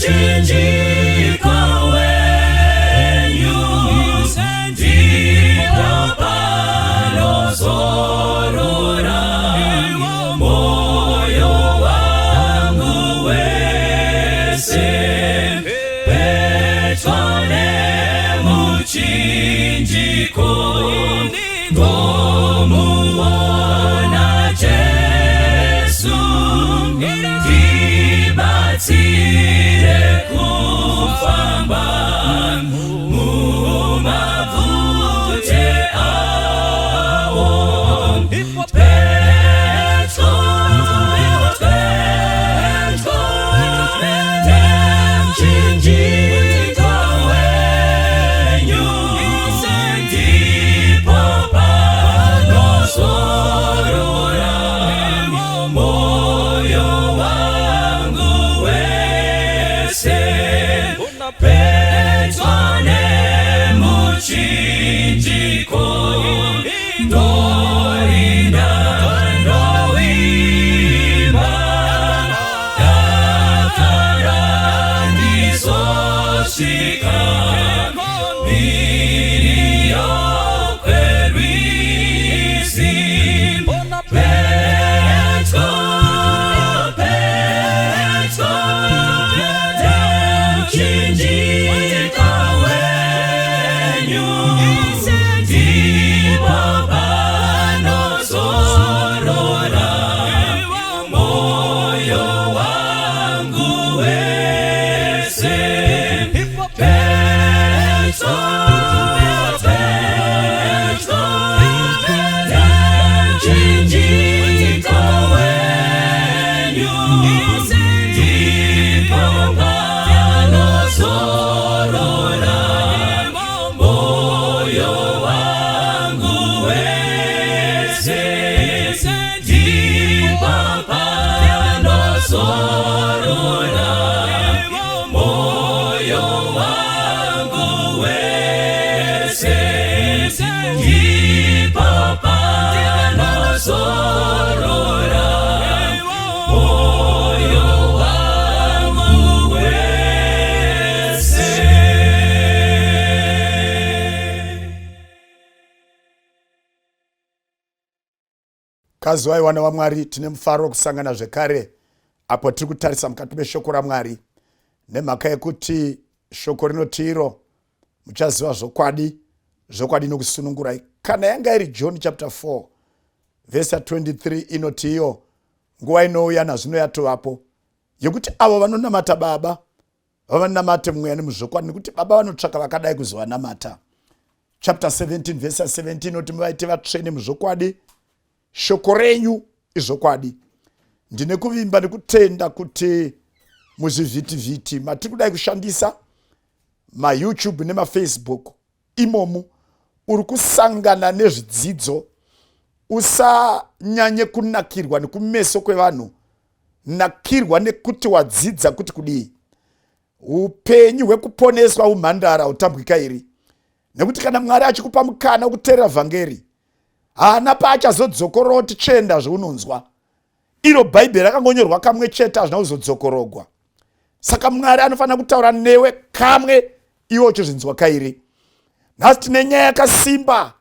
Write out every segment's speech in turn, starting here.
Nemuchinjiko wenyu ndipo panozorora moyo wangu wese. Pedyo nemuchinjiko ndomuona Jesu, ndibatsire kufamba mumabvute awo. Pedyo, pedyo nemuchinjiko wenyu ndipo panozorora moyo wangu wese. Pedyo nemuchinjiko ndorinda, ndovimba, dakara ndizosvika mhiri yokwerwizi. Pedyo, pedyo nemuchinjiko wenyu ndipo panozorora moyo wangu wese. Pedyo, pedyo nemuchinjiko wenyu ndipo panozorora moyo wangu wese. Ndipo panozorora moyo wangu wese. Ndipo panozorora moyo wangu wese. Kwaziwai vana vaMwari, tine mufaro wekusangana zvekare apo tiri kutarisa mukati meshoko raMwari, nemhaka yekuti shoko rinoti iro, "Muchaziva zvokwadi, zvokwadi nokusunungurai." Kana yanga iri John chapter 4 vhesi ya23, inoti iyo, "Nguva inouya, nazvino yatovapo, yekuti avo vanonamata Baba vavanamate mumweya nemuzvokwadi, nekuti Baba vanotsvaka vakadai kuzovanamata." Chapter 17 vhesi ya17 inoti, "Muvaite vatsvene muzvokwadi, shoko renyu izvokwadi." Ndine kuvimba nekutenda kuti muzvivhitivhiti matiri kudai kushandisa, maYouTube nemaFacebook imomu, uri kusangana nezvidzidzo. Usanyanye kunakirwa nekumeso kwevanhu, nakirwa nekuti wadzidza kuti kudii. Upenyu hwekuponeswa umhandara hutambwika iri, nekuti kana Mwari achikupa mukana wekuteerera vhangeri, haana paachazodzokorora kuti chienda zveunonzwa. Iro Bhaibheri rakangonyorwa kamwe chete, hazvina kuzodzokorogwa. Saka Mwari anofanira kutaura newe kamwe, iwe uchizvinzwa kairi. Nhasi tine nyaya yakasimba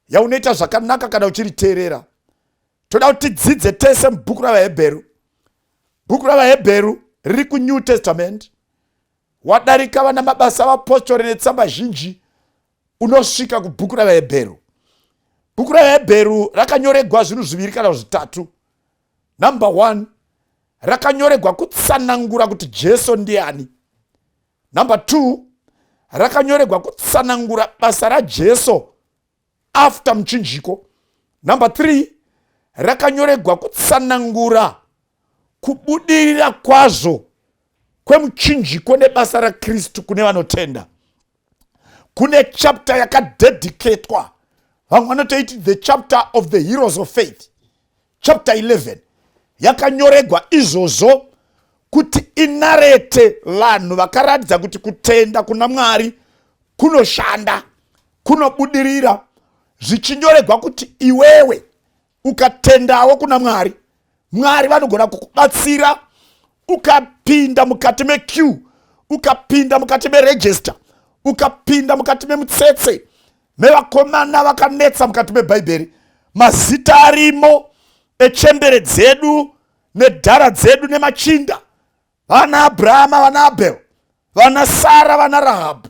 yaunoita zvakanaka kana uchiriteerera. Toda kuti tidzidze tese mubhuku ravaHebheru. Bhuku ravaHebheru riri kuNew Testament. Wadarika vana Mabasa Avapostori netsamba zhinji, unosvika kubhuku ravaHebheru. Bhuku ravaHebheru rakanyoregwa zvinhu zviviri kana zvitatu. Number one, rakanyoregwa kutsanangura kuti Jesu ndiani. Number two, rakanyoregwa kutsanangura basa raJesu after muchinjiko. Number three, rakanyoregwa kutsanangura kubudirira kwazvo kwemuchinjiko nebasa raKristu kune vanotenda. Kune chapter yakadedicatwa, vamwe vanotoiti the chapter of the heroes of faith. Chapter 11 yakanyoregwa izvozvo, kuti inarete vanhu vakaratidza kuti kutenda kuna Mwari kunoshanda, kunobudirira, zvichinyoregwa kuti iwewe ukatendawo kuna Mwari, Mwari vanogona kukubatsira ukapinda mukati mequeue. Ukapinda mukati merejista, ukapinda mukati memutsetse mevakomana vakanetsa mukati mebhaibheri, mazita arimo echembere dzedu nedhara dzedu nemachinda, vana Abrahama, vana Abel, vana Sara, vana Rahabhu,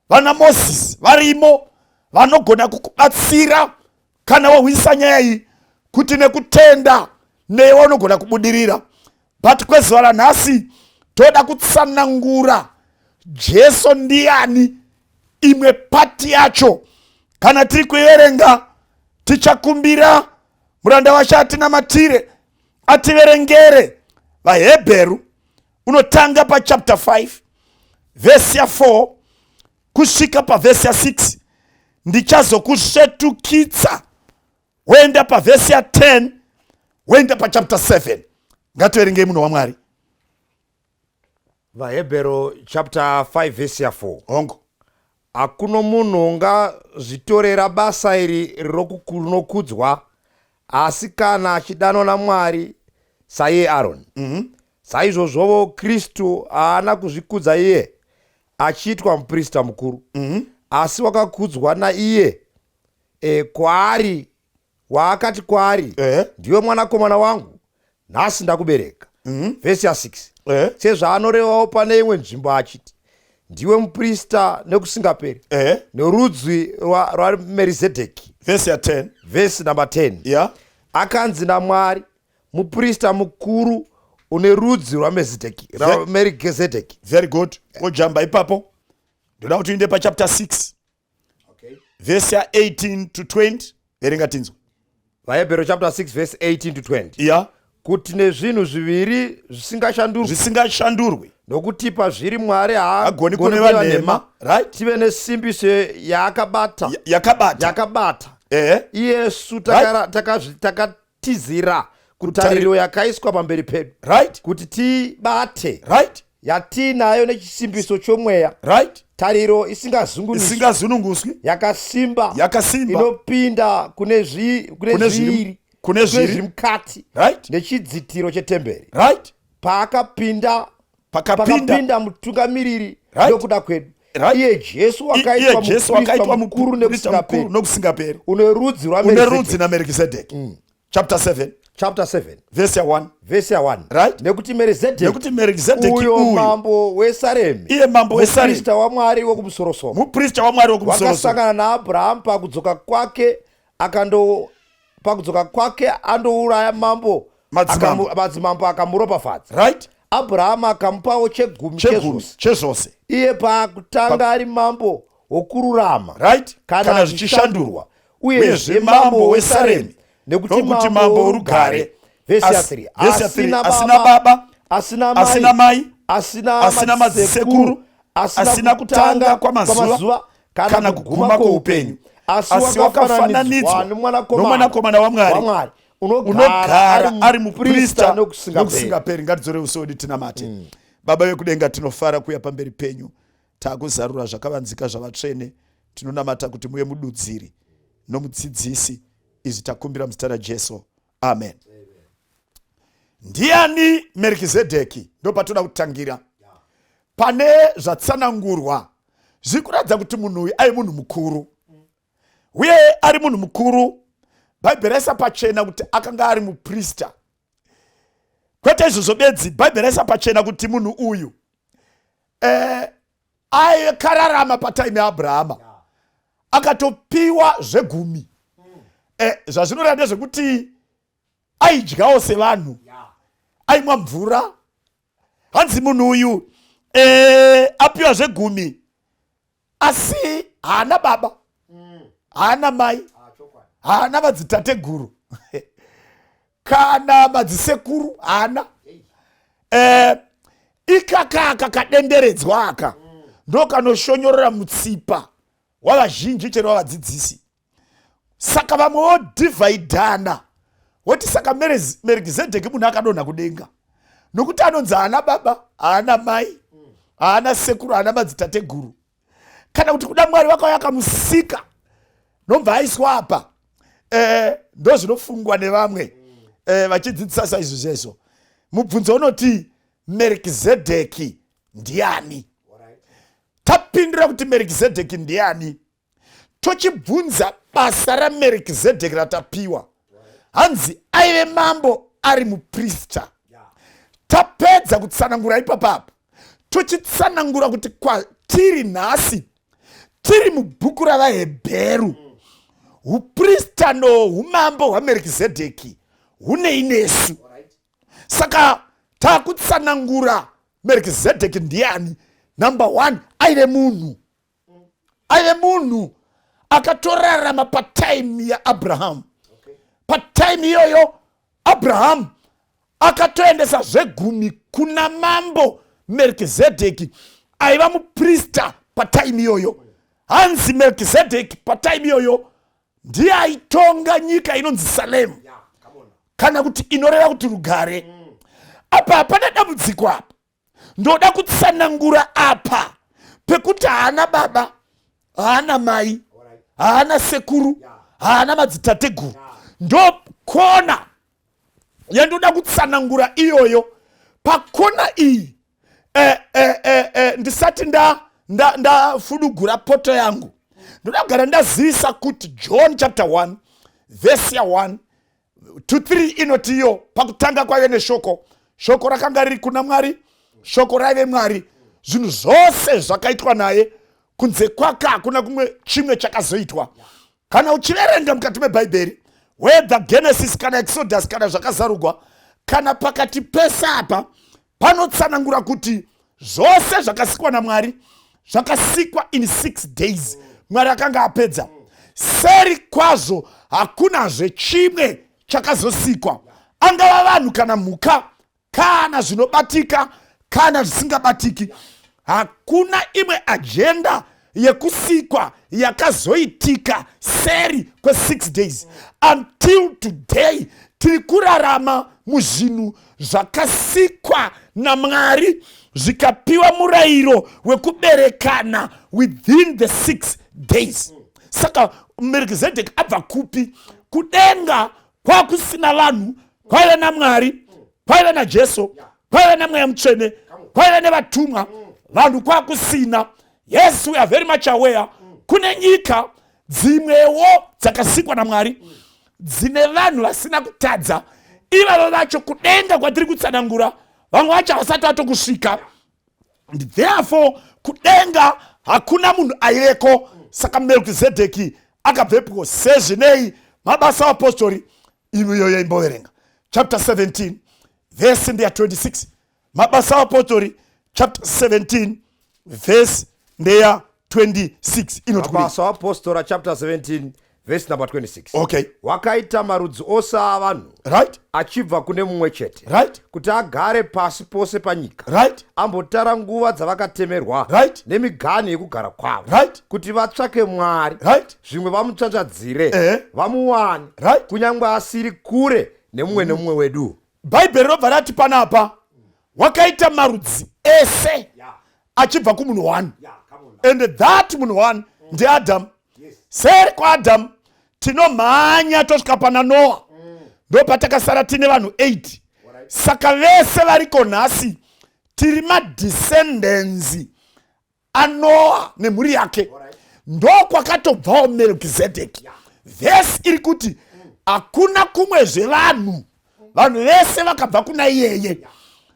vana Mozisi varimo, vanogona kukubatsira kana wahwisa nyaya iyi kuti nekutenda newe unogona kubudirira. But kwezuva ranhasi toda kutsanangura Jesu ndiani. Imwe pati yacho kana tiri kuverenga, tichakumbira muranda wacho atinamatire, ativerengere VaHebheru, unotanga pachapter 5 vhesi ya4 kusvika pavhesi ya6. Ndichazokusvetukitsa woenda pavhesi ya10, woenda pachapter 7. Ngativerengei, munhu waMwari. VaHebhero chapter 5 vhesi ya4. Hongo. Hakuno munhu ungazvitorera basa iri rinokudzwa, asi kana achidanwa naMwari saiye Aroni. Saizvozvovo Kristu haana kuzvikudza iye achiitwa muprista mukuru, asi wakakudzwa naiye kwaari waakati kwaari, "Ndiwe mwanakomana wangu, nhasi ndakubereka." Vhesi ya6. Sezvaanorevawo pane imwe nzvimbo achiti, "Ndiwe muprista nekusingaperi nerudzi rwaMerizedheki." Vhesi ya10. Vhesi namba 10. Akanzi naMwari, "Muprista mukuru une rudzi rwaMerikizedheki." Very good. Wojamba ipapo, ndoda kuti uinde pachapter 6, vhesi ya18 to 20. Verenga tinzwa. VaHebhero chapter 6 verse 18 to 20. Kuti nezvinhu zviviri zvisingashandurwi, zvisingashandurwi, nokuti pazviri Mwari haagoni kureva nhema, right, tive nesimbiso yaakabata, yakabata, yakabata iyesu takatizira kutariro yakaiswa pamberi pedu, kuti tibate yatiinayo nechisimbiso chomweya, tariro isingazungunuswi, isingazununguswi, yakasimba, yakasimba, inopinda kune kune zviri zviri kune zviri zviri mukati nechidzitiro chetemberi, paakapinda, pakapinda pakapinda mutungamiriri nokuda kwedu, iye Jesu, iye wakaitwa Jesu muprista wakaitwa mukuru muprista mukuru nekusingaperi, nokusingaperi, une rudzi une rudzi rwaMerikisedheki. naMerikisedheki. Chapter 7, Chapter 7, vhesi ya1. Vhesi ya1. Nekuti Merizedheki, Nekuti Merikizedheki uyo uyu, mambo weSaremi, iye mambo weSaremi, muprista waMwari wokumusorosoro, muprista waMwari wokumusorosoro, wakasangana naAbhurahamu pakudzoka kwake akando pakudzoka kwake andouraya mambo madzimambo. Madzimambo, akamuropafadza. Abhurahamu akamupawo chegumi chegumi chezvose. Chezvose. Iye pakutanga ari mambo wokururama, kana kana zvichishandurwa, zvichishandurwa, uyezve uyezve mambo mambo weSaremi, weSaremi, nekuti nokuti mambo worugare. Vhesi ya3. Vhesi ya3, asina baba, asina asina mai, mai, asina asina madzisekuru, asina kutanga kwamazuva kana kuguma kwoupenyu, asi wakafananidzwa nomwanakomana waMwari, unogara unogara ari muprista nokusingaperi. Nokusingaperi. Ngatidzore uso wedu tinamate. Baba vekudenga, tinofara kuuya pamberi penyu, taakuzarura zvakavanzika zvavatsvene. Tinonamata kuti muve mududziri nomudzidzisi. Izvi takumbira muzita raJesu, amen. Ndiani Merikizedheki? Ndo patoda kutangira. Pane zvatsanangurwa zviri kuratidza kuti munhu uyu ai munhu mukuru, uye ari munhu mukuru, Bhaibheri raisa pachena kuti akanga ari muprista. Kwete izvozvo bedzi, Bhaibheri raisa pachena kuti munhu uyu akararama patime yaAbrahama, akatopiwa zvegumi. Zvazvinoreva ndezvekuti aidyawo sevanhu, aimwa mvura. Hanzi munhu uyu apiwa zvegumi, asi haana baba, haana mai, haana madzitateguru kana madzisekuru, haana. Ikaka kadenderedzwa aka ndo kanoshonyorera mutsipa wavazhinji, chero wavadzidzisi. Saka vamwe vodhivhaidhana, woti saka Merikizedheki munhu akadonha kudenga, nokuti anonzi haana baba, haana mai, haana sekuru, haana madzitateguru, kana kuti kuda Mwari vakauya akamusika nobva aiswa apa. Ndo zvinofungwa nevamwe vachidzidzisa saizvozvezvo. Mubvunzo unoti, Merikizedheki ndiani? Tapindura kuti Merikizedheki ndiani, tochibvunza basa raMerikizedheki ratapiwa. Hanzi aive mambo ari muprista. Tapedza kutsanangura ipapapa, tochitsanangura kuti kwatiri nhasi tiri mubhuku ravaHebheru, uprista noumambo hwaMerikizedheki hunei nesu. Saka takutsanangura Merikizedheki ndiani. Number 1, aive munhu, aive munhu akatorarama patime yaAbrahamu. Patime iyoyo Abrahamu akatoendesa zvegumi kuna mambo Merkizedheki aiva muprista patime iyoyo. Hanzi Merkizedheki patime iyoyo ndiye aitonga nyika inonzi Salemu, kana kuti inoreva kuti rugare. Apa hapana dambudziko apa. Ndoda kutsanangura apa pekuti haana baba, haana mai, haana sekuru, haana madzitateguru. Ndokona yandoda kutsanangura iyoyo. Pakona iyi ndisati ndafudugura poto yangu, ndoda kugara ndazivisa kuti John chapter 1 verse ya 1 to 3 inoti iyo, pakutanga kwaive neshoko, shoko rakanga riri kuna Mwari, shoko raive Mwari, zvinhu zvose zvakaitwa naye, kunze kwake hakuna kumwe chimwe chakazoitwa. Kana uchiverenga mukati mebhaibheri, whether Genesis kana Exodus kana Zvakazarugwa kana pakati pese apa, panotsanangura kuti zvose zvakasikwa naMwari zvakasikwa in 6 days. Mwari akanga apedza. Seri kwazvo hakunazve chimwe chakazosikwa, angava vanhu kana mhuka kana zvinobatika kana zvisingabatiki. Hakuna imwe agenda yekusikwa yakazoitika seri kwe6 days. Until today tiri kurarama muzvinhu zvakasikwa naMwari, zvikapiwa murayiro wekuberekana within the 6 days. Saka Melkizedek abva kupi? Kudenga kwakusina vanhu, kwaive naMwari, kwaive naJesu, kwaive naMweya Mutsvene, kwaive nevatumwa. Vanhu kwakusina. Yes, we are very much aware kune nyika dzimwewo dzakasikwa naMwari dzine vanhu vasina kutadza. Ivavo vacho kudenga kwatiri kutsanangura, vamwe vacho havasati vatokusvika. Therefore kudenga hakuna munhu aiveko. Saka Melkizedeki akabvepo sezvinei? Mabasa Apostori iyoyo imboverenga chapter 17 verse ndeya 26. Mabasa Apostori chapter 17 verse ndeya 26 inoti kudii? Mabasa Apostora chapter 17 verse number 26. Okay. Wakaita marudzi ose avanhu achibva kune mumwe chete, kuti agare pasi pose panyika, ambotara nguva dzavakatemerwa nemiganhu yekugara kwavo, kuti vatsvake Mwari, zvimwe vamutsvatsvadzire, vamuwane, kunyange asiri kure nemumwe nemumwe wedu. Bhaibheri robva rati panapa wakaita marudzi ese achibva kumunhu one, and that munhu one ndiAdam. Seri kwaAdam tinomhanya tosvika pana Noa, ndo patakasara tine vanhu 8. Saka vese variko nhasi tiri madescendants aNoa nemhuri yake. Ndokwakatobvawo Melkizedeki. Vhesi iri kuti hakuna kumwe zvevanhu, vanhu vese vakabva kuna iyeye.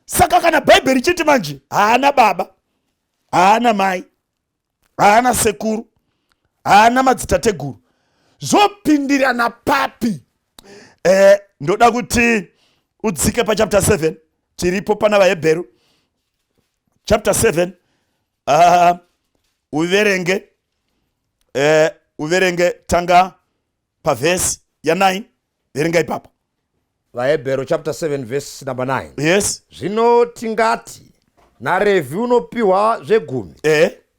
Saka kana Bhaibheri ichiti manje haana baba, haana mai, haana sekuru, haana madzitateguru, zvopindirana papi? Ndoda kuti udzike pachapter 7, tiripo pana vaHebheru chapter 7, uverenge tanga pavhesi ya9, verenga ipapo. VaHebheru chapter 7 verse number 9. Yes. Zvino tingati naRevhi unopiwa zvegumi,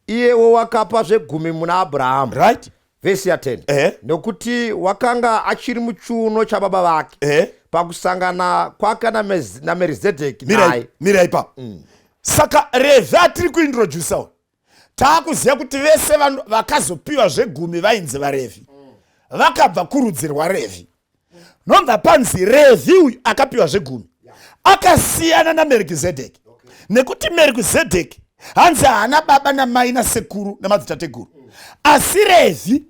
iyewo wakapa zvegumi muna Abrahamu. Vhesi ya10. Nokuti wakanga achiri muchiuno chababa vake pakusangana kwake naMerizedheki naye. Mira ipapo. Saka Revhi atiri kuintrodusa uyu, taakuziva kuti vese vakazopiwa zvegumi vainzi vaRevhi, vakabva kurudzi rwaRevhi. Nobva panzi Revhi uyu akapiwa zvegumi akasiyana naMerikizedheki, nekuti Merikizedheki Hanzi haana baba namai nasekuru namadzitateguru. Asi Revhi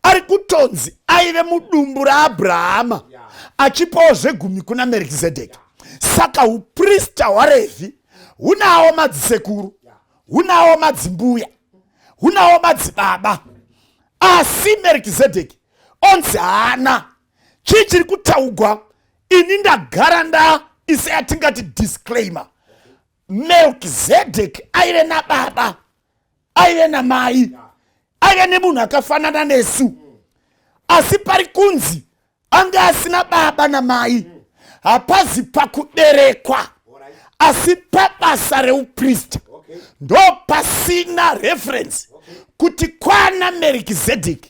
ari kutonzi aive mudumbu raAbrahama achipawo zvegumi kuna Merkizedeki. Saka uprista hwaRevhi hunawo madzisekuru, hunawo madzimbuya, hunawo madzibaba. Asi Merkizedeki onzi haana. Chii chiri kutaugwa? Ini ndagara ndaise yatingati disclaimer. Melkizedek aive nababa, aive namai, aive nemunhu akafanana nesu. Asi pari kunzi anga asina baba namai, hapazi pakuberekwa, asi pabasa reuprista. Ndo pasina reference kuti kwana Melkizedek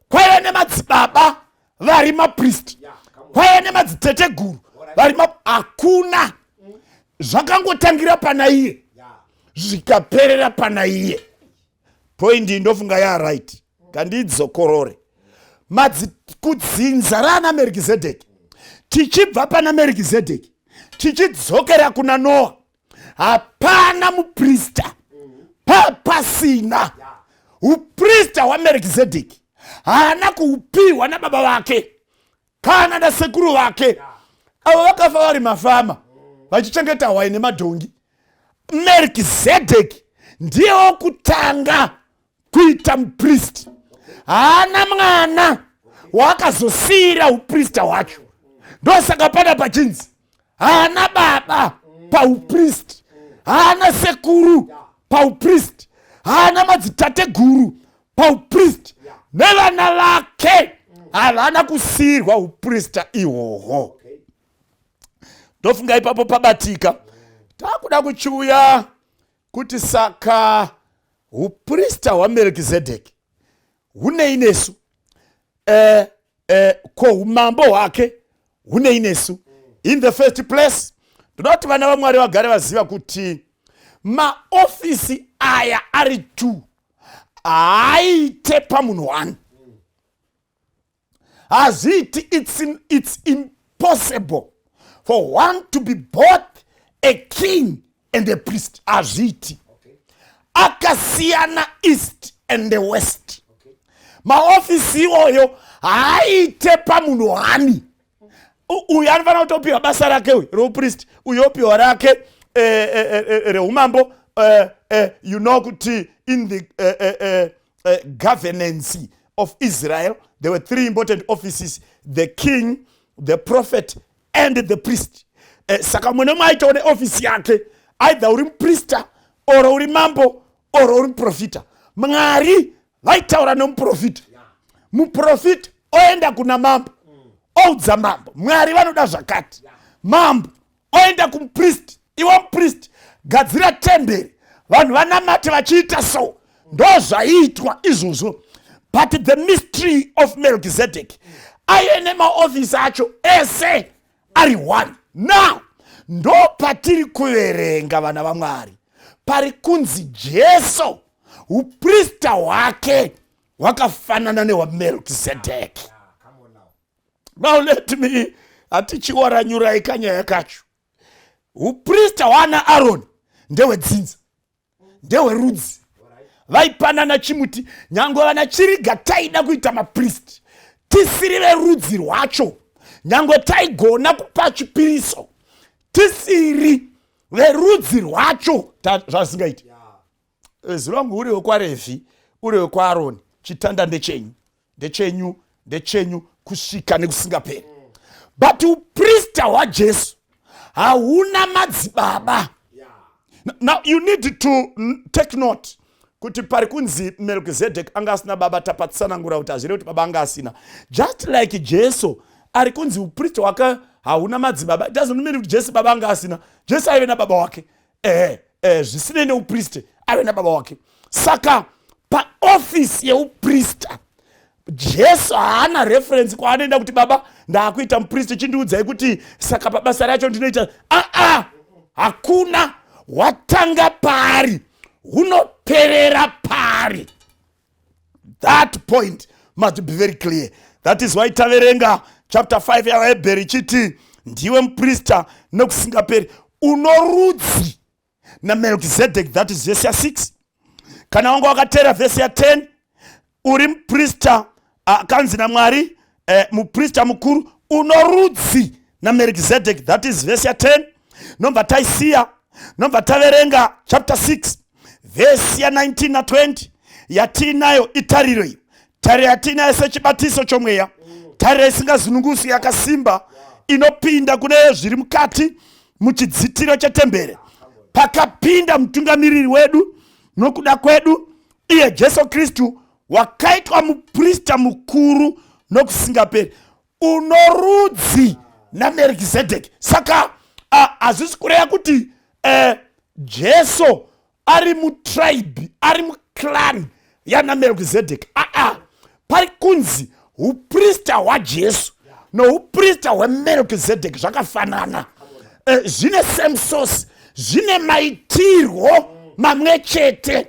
kwaive nemadzibaba vari mapristi, kwaive nemadziteteguru vari, hakuna. Zvakangotangira pana iye zvikaperera pana iye. Point ndofunga yaright, kandidzokorore. Kudzinza raana Merkizedeki, tichibva pana Merkizedeki tichidzokera kuna Noa, hapana muprista, papasina. Uprista hwaMerkizedeki haana kuupiwa nababa vake kana nasekuru vake, avo vakafa vari mafama vachichengeta hwai nemadhongi. Merkizedeki ndiye wokutanga kuita mupristi. Haana mwana waakazosiyira uprista hwacho. Ndosaka pana pachinzi haana baba paupristi, haana sekuru paupristi, haana madzitateguru paupristi, nevana vake havana kusiyirwa uprista ihwohwo. Ndofunga ipapo pabatika. Takuda kuchiuya kuti saka uprista hwaMelkizedeki hunei nesu? Ko umambo hwake hunei nesu? In the first place, ndoda kuti vana vaMwari vagare vaziva kuti maofisi aya ari two haaite pamunhu one. Hazviiti. It's impossible for one to be both a king and a priest. Hazviiti. Akasiyana, east and the west. Maofisi iwoyo haaite pamunhu one. Uyu anofanira kutopiwa basa rake uyu reupristi, uyu opiwa rake reumambo. You know kuti in the governance of Israel there were three important offices: the king, the prophet and the priest. Saka mumwe nemumwe aitawo neofisi yake, either uri muprista or uri mambo or uri muprofita. Mwari vaitaura nemuprofita, muprofita oenda kuna mambo, oudza mambo, "Mwari vanoda zvakati." Mambo oenda kumupristi, "Iwe mupristi, gadzira temberi, vanhu vanamate vachiita so." Ndo zvaiitwa izvozvo. But the mystery of Melkizedek, aive nemaofisi acho ese ari one. Now ndo patiri kuverenga, vana vaMwari, pari kunzi Jesu uprista hwake hwakafanana nehwaMelkizedeki. Now let me hatichiwaranyurai kanyaya kacho. Uprista hwaana Aroni ndehwedzinza, ndehwerudzi, vaipanana chimuti. Nyange vana Chiriga taida kuita mapristi, tisiri verudzi rwacho, nyange taigona kupa chipiriso, tisiri verudzi rwacho, zvasingaiti. Zuva uri wekwaRevhi, uri wekwaAroni, chitanda ndechenyu, ndechenyu, ndechenyu kusvika nekusingaperi. But uprista hwaJesu hauna madzibaba. Now you need to take note kuti pari kunzi Melkizedek anga asina baba, tapatsanangura kuti hazvirevi kuti baba anga asina. Just like Jesu ari kunzi uprista hwake hauna madzibaba, it doesn't mean kuti Jesu baba anga asina. Jesu aive nababa wake. Zvisinei neupristi, aive nababa wake. Saka paofisi yeuprista, Jesu haana reference kwaanoenda kuti, "Baba, ndaakuita mupristi, chindiudzai kuti saka pabasa racho ndinoita." Aa, hakuna. Watanga paari, hunoperera paari. That point must be very clear. That is why taverenga chapter 5 yaVaHebheri ichiti ndiwe muprista nekusingaperi, uno rudzi. naMelkizedek. That is vhesi ya6. Kana wanga wakateera vhesi ya10, uri muprista akanzi naMwari muprista mukuru unorudzi naMelkizedek. That is vhesi ya10. Nobva taisiya, nobva taverenga chapter 6, vhesi ya19 na20. Yatiinayo itariro iyo, tariro yatiinayo sechibatiso chomweya, tariro isingazunungusi, yakasimba, inopinda kune zviri mukati muchidzitiro chetembere, pakapinda mutungamiriri wedu nokuda kwedu, iye Jesu Kristu, wakaitwa muprista mukuru nokusingaperi, unorudzi naMerkizedeki. Saka hazvisi kureva kuti Jesu ari mutribe, ari muclan yanaMelkizedeki. Aa, pari kunzi uprista hwaJesu nouprista hweMelkizedeki zvakafanana, zvine same source, zvine maitirwo mamwe chete,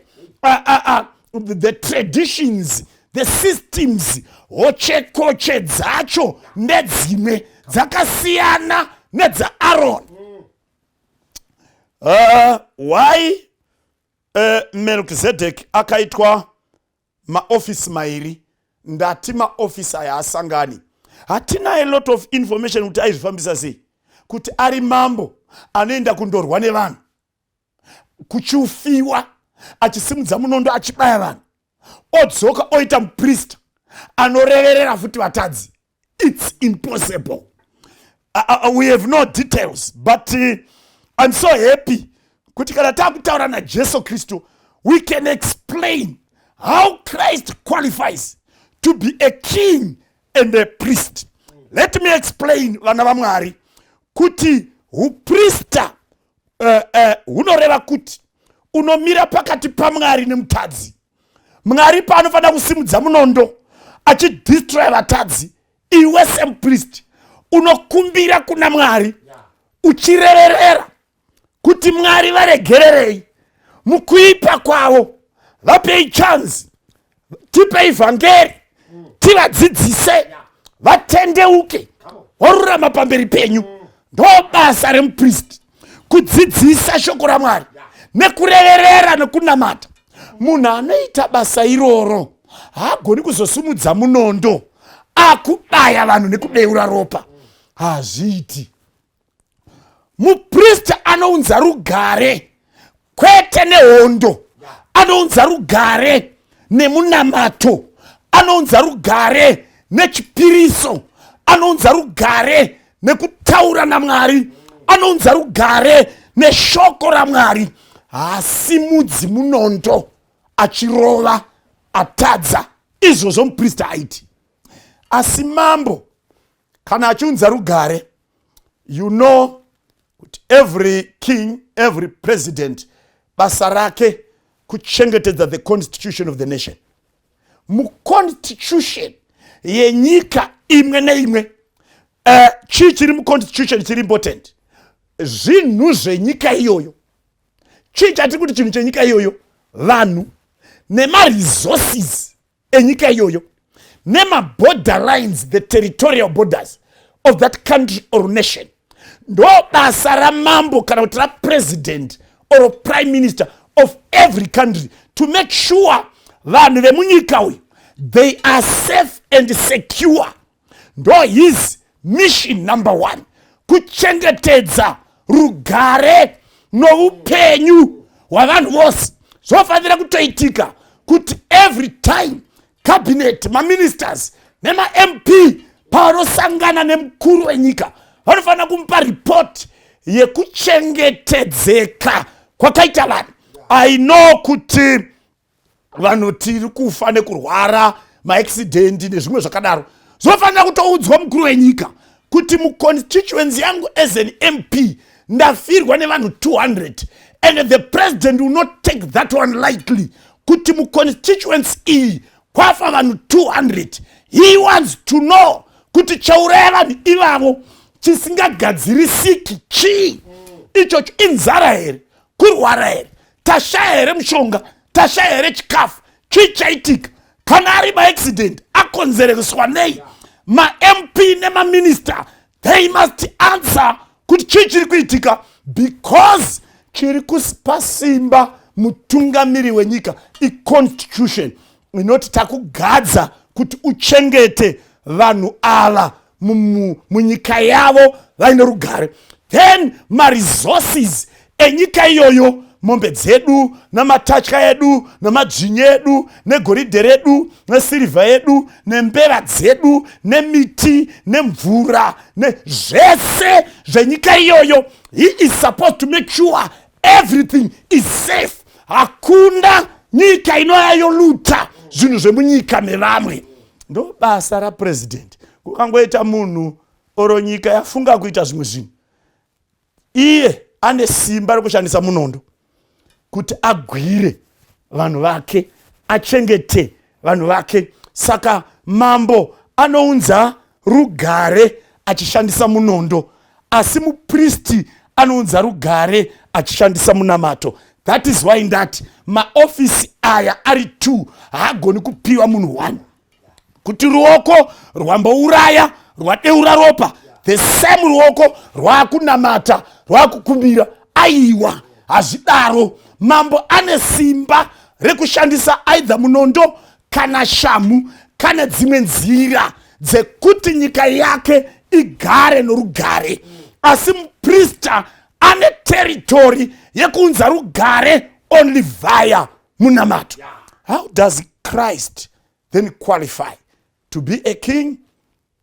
the traditions, the systems, hochekoche dzacho nedzimwe dzakasiyana nedzaAron. Why Melkizedek akaitwa maofisi mairi? Ndati maofisi aya asangani. Hatina a lot of information kuti aizvifambisa sei, kuti ari mambo anoenda kundorwa nevanhu, kuchiufiwa, achisimudza munondo achibaya vanhu, odzoka oita muprista anoreverera futi vatadzi. It's impossible. We have no details, but I'm so happy kuti kana taakutaura naJesu Kristu, we can explain how Christ qualifies to be a king and a priest. Let me explain, vana vaMwari, kuti uprista hunoreva kuti unomira pakati paMwari nemutadzi. Mwari paanofanira kusimudza munondo achidestroya vatadzi, iwe semupristi unokumbira kuna Mwari uchireverera kuti Mwari varegererei mukuipa kwavo, vapei chance, tipei vhangeri, tivadzidzise vatendeuke, vorurama pamberi penyu. Ndo basa remupristi, kudzidzisa shoko raMwari nekureverera nekunamata. Munhu anoita basa iroro haagoni kuzosumudza munondo akubaya vanhu nekudeura ropa. Hazviiti. Muprista anounza rugare, kwete nehondo. Anounza rugare nemunamato, anounza rugare nechipiriso, anounza rugare nekutaura naMwari, anounza rugare neshoko raMwari. Haasimudzi munondo achirova atadza. Izvozvo muprista aiti. Asi mambo kana achiunza rugare, you know kuti every king, every president, basa rake kuchengetedza the constitution of the nation. Muconstitution yenyika imwe neimwe, chii chiri muconstitution chiri important? Zvinhu zvenyika iyoyo. Chii chatiri kuti chinhu chenyika iyoyo? Vanhu nemaresources enyika iyoyo, nemaborder lines, the territorial borders of that country or nation. Ndo basa ramambo kana kuti rapresident or prime minister of every country, to make sure vanhu vemunyika uyu, they are safe and secure. Ndo his mission number one, kuchengetedza rugare noupenyu hwavanhu vose. Zvofanira kutoitika kuti every time cabinet, maministers nemaMP pavanosangana nemukuru wenyika, vanofanira kumupa ripoti yekuchengetedzeka kwakaita vanhu. I know kuti vanhu tiri kufa nekurwara, maaccident nezvimwe zvakadaro. Zvofanira kutoudzwa mukuru wenyika kuti muconstituency yangu as an MP ndafirwa nevanhu 200, and the president will not take that one lightly, kuti muconstituency iyi kwafa vanhu 200. He wants to know kuti chauraya vanhu ivavo chisingagadzirisiki chii ichocho. Inzara here? Kurwara here? Tashaya here mushonga? Tashaya here chikafu? Chii chaitika? Kana ari maaccident, akonzereswa nei? MaMP nemaminister, they must answer kuti chii chiri kuitika, because Chiri kupa simba mutungamiri wenyika iconstitution inoti takugadza kuti uchengete vanhu ava munyika yavo vaine rugare. Then maresources enyika iyoyo, mombe dzedu namatatya edu namadzvinyu edu negoridhe redu nesirivha yedu nembeva dzedu nemiti nemvura nezvese zvenyika iyoyo, he is supposed to make sure everything is safe. Hakuna nyika inoya yoluta zvinhu zvemunyika mevamwe. Ndo basa rapresident. Kukangoita munhu oro nyika yafunga kuita zvimwe zvinhu, iye ane simba rekushandisa munondo kuti agwire vanhu vake, achengete vanhu vake. Saka mambo anounza rugare achishandisa munondo, asi mupristi anounza rugare achishandisa munamato. That is why ndati maofisi aya ari 2 haagoni kupiwa munhu 1. Kuti ruoko rwambouraya, rwadeura ropa, the same ruoko rwakunamata, rwakukumbira. Aiwa, hazvidaro. Mambo ane simba rekushandisa either munondo kana shamu kana dzimwe nzira dzekuti nyika yake igare norugare, asi muprista ane territory yekuunza rugare only via munamato. How does Christ then qualify to be a king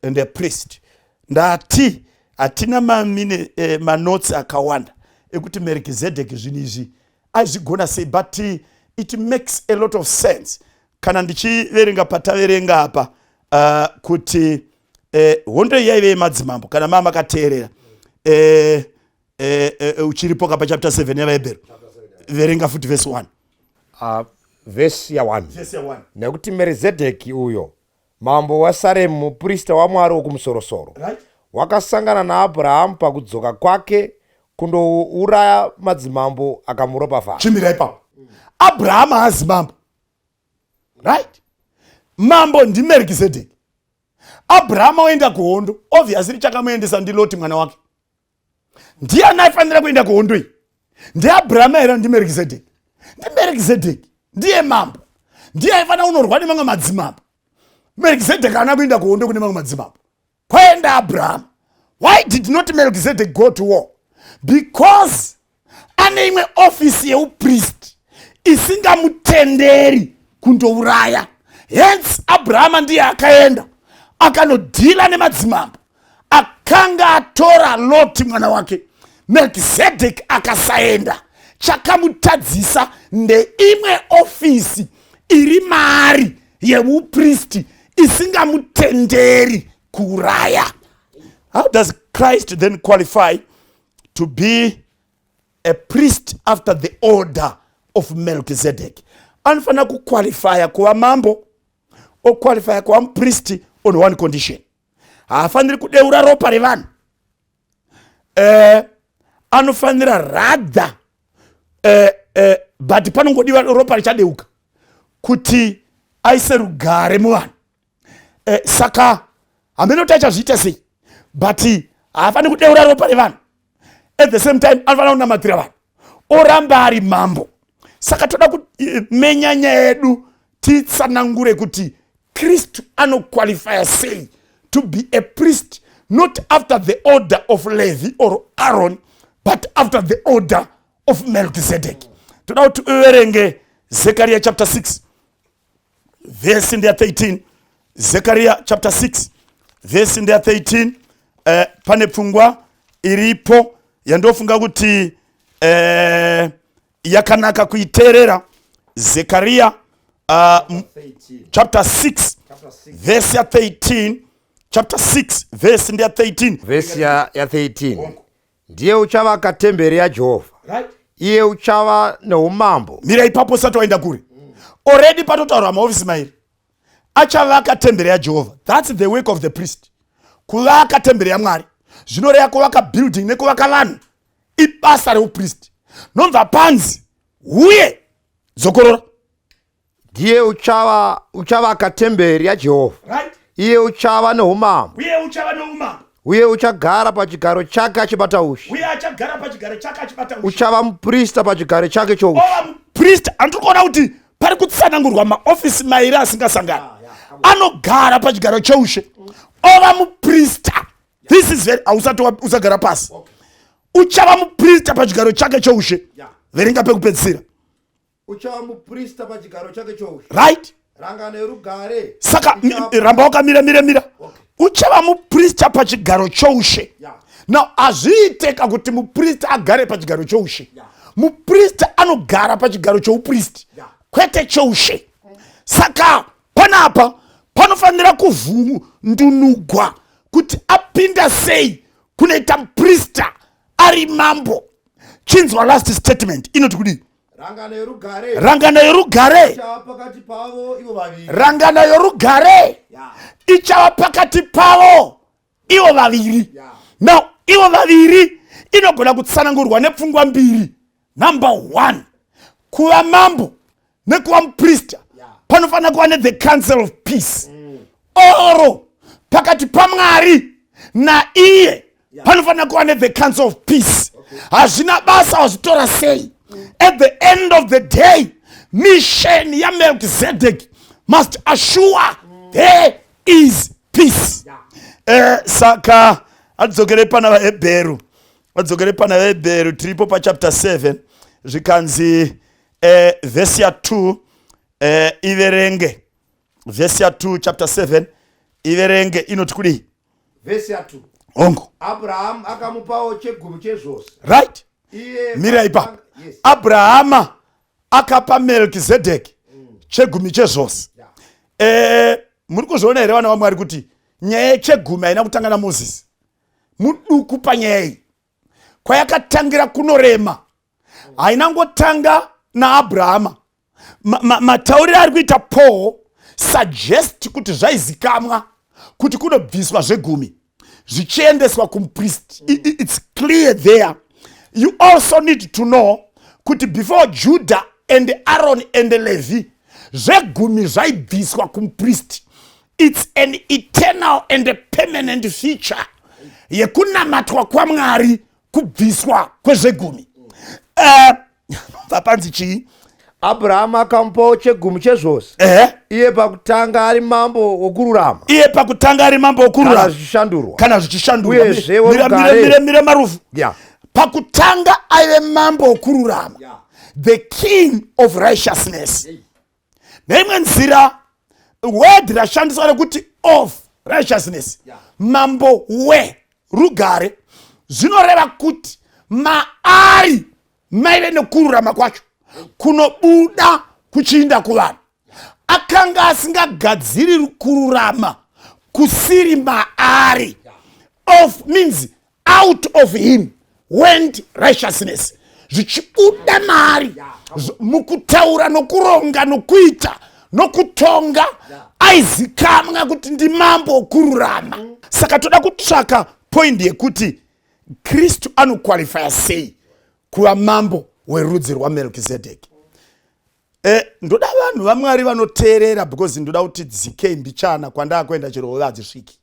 and a priest? Ndati hatina mamine manotsi akawanda ekuti Melkizedek zvinhu izvi aizvigona sei, but it makes a lot of sense kana ndichiverenga pataverenga apa kuti hondo iyi yaive yemadzimambo. Kana maa makateerera, uchiripo kapa chapter 7 yavaHebheru, verenga futi verse 1. Vhesi ya1: Nekuti Merizedheki uyo, mambo waSaremu, muprista waMwari wokumusorosoro, wakasangana naAbhurahamu pakudzoka kwake kundouraya madzimambo, akamuropafadza. Chimira ipapo. Abrahama haazi mambo, right? Mambo ndiMerkizedeki. Abrahama oenda kuhondo. Obviously chakamuendesa ndiLoti mwana wake. Ndiani aifanira kuenda kuhondo iyi? NdiAbrahama here? NdiMerkizedeki. NdiMerkizedeki, ndiye mambo, ndiye aifanira kunorwa nemamwe madzimambo. Melkizedeki haana kuenda kuhondo kune mamwe madzimambo, kwaenda Abrahama. Why did not Melkizedek go to war? Because ane imwe ofisi yeupristi isingamutenderi kundouraya. Hence Abrahama ndiye akaenda akanodhila nemadzimambo akanga atora Loti mwana wake. Melkizedek akasaenda. Chakamutadzisa ndeimwe ofisi iri maari yeupristi isingamutenderi kuuraya. How does Christ then qualify to be a priest after the order of Melchizedek? Anofanira kuqualifya kuva mambo, oqualifya kuva mupristi on one condition: haafaniri kudeura ropa revanhu. Anofanira rather, but panongodiwa ropa richadeuka kuti aise rugare muvanhu. Saka hamene kuti achazviita sei, but haafaniri kudeura ropa revanhu. At the same time anofanira kunamatira vanhu, oramba ari mambo. Saka toda kumenya nyaya yedu, titsanangure kuti Kristu anoqualifya sei to be a priest, not after the order of Levi or Aaron, but after the order of Melchizedek. Toda kuti uverenge Zekaria chapter 6, vhesi ndeya 13. Zekaria chapter 6, vhesi ndeya 13. Pane pfungwa iripo yandofunga kuti yakanaka kuiteerera. Zekaria chapter 6, vhesi ya 13. Chapter 6, vhesi ndeya 13. Vhesi ya 13: Ndiye uchavaka temberi yaJehovha, iye uchava neumambo. Mira ipapo, usati waenda kure. Already patotaurwa maofisi mairi. Achavaka temberi yaJehovha, that's the work of the priest. Kuvaka temberi yaMwari zvinoreva kuvaka building nekuvaka vanhu, ibasa reupristi. Nobva panzi huye, dzokorora. Ndiye uchavaka temberi yaJehovha, iye uchava neumambo. Uye uchava neumambo. Uye uchagara pachigaro chake achibata ushe. Uye achagara pachigaro chake achibata ushe. Uchava muprista pachigaro chake choushe. Ova muprista. Andiri kuona kuti pari kutsanangurwa maofisi mairi asingasangani. Anogara pachigaro cheushe ova muprista. This is very, hausati usagara pasi. Uchava muprista pachigaro chake cheushe. Verenga pekupedzisira. Uchava muprista pachigaro chake choushe. Right? Rangano yorugare. Saka ramba wakamira mira mira. Uchava muprista pachigaro choushe. Now hazviiteka kuti muprista agare pachigaro choushe. Muprista anogara pachigaro choupristi, kwete choushe. Saka panapa panofanira kuvhundunugwa kuti apinda sei kunoita muprista ari mambo. Chinzwa last statement inoti kudii? Rangano yorugare. Rangano yorugare ichava pakati pavo ivo vaviri. Rangano yorugare ichava pakati pavo ivo vaviri. Now ivo vaviri inogona kutsanangurwa nepfungwa mbiri. Number 1, kuva mambo nekuva muprista panofanira kuva nethe council of peace. Oro pakati paMwari naiye panofanira kuva nethe council of peace. Hazvina basa wazvitora sei. At the end of the day, mission yaMelchizedek must assure there is peace. Saka adzokere pana vaHebheru, adzokere pana vaHebheru, tiripo pachapter 7, zvikanzi vhesi ya2, iverenge vhesi ya2, chapter 7, iverenge, inoti kudii? Vhesi ya2. Hongu. Abrahamu akamupawo chegumi chezvose. Right. Iye Mira ipapo. Yes. Abrahama akapa Melkizedeki chegumi chezvose. Muri kuzviona here, vana vaMwari, kuti nyaya yechegumi haina kutanga naMozisi muduku? Panyaya iyi kwayakatangira kunorema. Haina ngotanga naAbrahama. Matauriro ari kuita Paul suggest kuti zvaizikamwa kuti kunobviswa zvegumi zvichiendeswa kumupristi. It's clear there. You also need to know kuti before Judah and Aaron and Levi, zvegumi zvaibviswa kumupristi. It's an eternal and a permanent feature yekunamatwa kwaMwari, kubviswa kwezvegumi. Papanzi chii? Abrahamu akamupawo chegumi chezvose. Iye pakutanga ari mambo wokururama. Iye pakutanga ari mambo Kana wokururama. Zvichishandurwa. Kana zvichishandurwa. Uyezve Mira, mira, worugare. mira, mira, marufu. Pakutanga aive mambo wokururama, the king of righteousness. Neimwe nzira, word rashandiswa rekuti of righteousness, mambo werugare, zvinoreva kuti maari maive nekururama kwacho kunobuda kuchiinda kuvanhu. Akanga asingagadziri kururama kusiri maari. Of means out of him went righteousness, zvichibuda maari mukutaura nokuronga nokuita nokutonga. Aizikamwa kuti ndimambo wokururama. Saka toda kutsvaka point yekuti Kristu anoqualifya sei kuva mambo werudzi rwaMelkizedeki. Ndoda vanhu vaMwari vanoteerera, because ndoda kuti dzikei mbichana kwandaa kuenda, chero hove hadzisviki.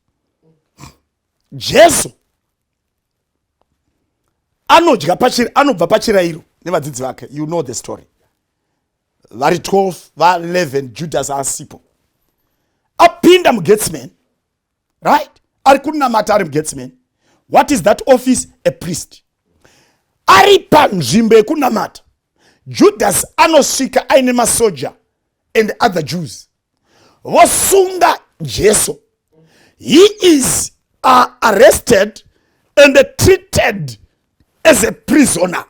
Jesu anodya anobva pachirayiro nevadzidzi vake. You know the story. Vari 12, va11, Judas asipo. Apinda muGethsemane, right? Ari kunamata ari muGethsemane. What is that office? A priest. Ari panzvimbo yekunamata, Judas anosvika aine masoja and other Jews, vosunga Jesu. He is arrested and treated as a prisoner.